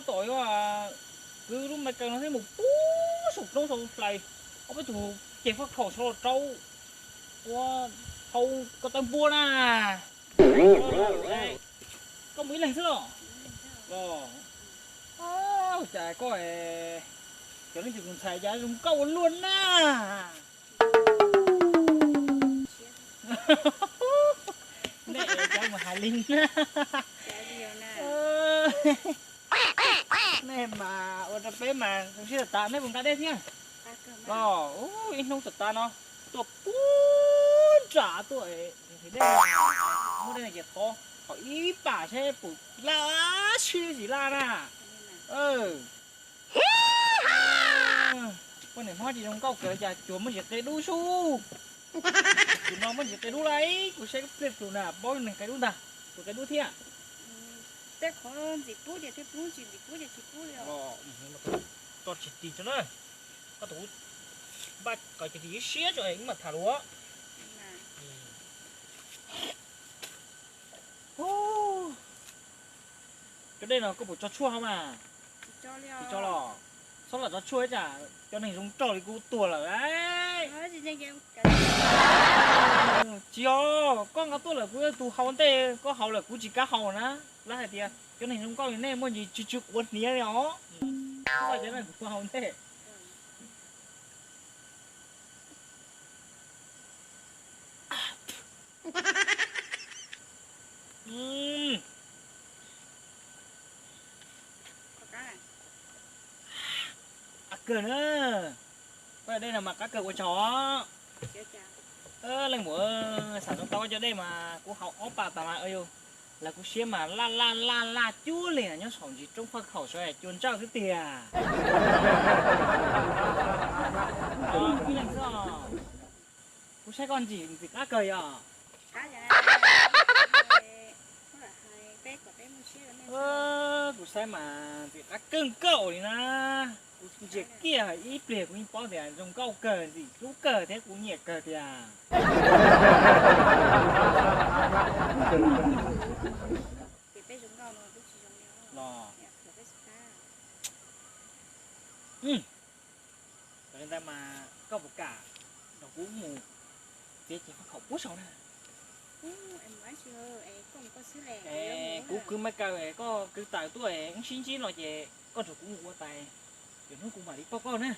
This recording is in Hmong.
Tom yuav kwv lub me kaw no thiab mus pub saum roob saum hlais, ob peb tug ces faj khaum sawv los rau ua hau ko taw npua na. Koj mus ib leeg xwb los? Los, cas koj cov leej twg tus ntxhais cas zoo nkauj ua luaj na. Nej cov mus hais li na. Nej mas ua rau peb mas zoo siab tas tas, nej puas nqa dej thiab? Los ib hnub tas tas no tuaj puag nram tuaj, muaj dej ces thov, thov ib pam seb puas laj sib tsis laj na. Poj niam Hmoob tsis zoo nkauj kawg cas cuag muaj ntsis qe dub sub. Tus no muaj ntsis qe dub lauj, kuv saib pliag tus na paub neeg qe dub ntag, tus qe dub thiab. Tej qhov ntxim pub ces thiaj pub, tsis ntxim pub ces tsis pub li os. Tso tsis tis tso na, koj tus npaj kom ces tis ib siab tso wb mam tham luag. Cov dej no koj puas tso tshuaj hauv mas? Tsis tso los? Txhob lam tso tshuaj ib tsam cov neeg zoo nraug li kuv tuag lawm. Tsis yog, koj nqa tuaj lawm kuv yog tus haus ntej, koj haus lawm kuv tsis kam haus na. Lawv hais tias cov neeg zoo nkauj li nej muaj ntsis tsw tsw quav hniav li os. Koj cov neeg kuv haus ntej. Qab kawg na, koj dej no mas qab kawg ua tsaug. Leej muam, xam zoo tau koj cov dej mas kuv haus ob pas tas mas, yus, lawv kuv siab mas laj laj laj laj cuag li nyob saum ntsis roob faj khaum sawv cua ntsawj xwb tiag. Kuv saib koj ntxim ntxim qab kawg yog. Kuv saib mas ntxim qab kawg nkauj li na. Kuv ntsia kiag ib pliag kuv yeej paub tias zoo nkauj kawg, ntxim hlub kawg thiab kuv nyiam kawg tiag. Los, li ntawd mas koj puas kam nrog kuv mus txiav ceg faj khaum puag saud na? Kuv kwv maiv kaw, koj kwv taws tuaj, wb sib ntsib no ces koj nrog kuv mus ua tais, lwm hnub kuv mam li pauj koj na.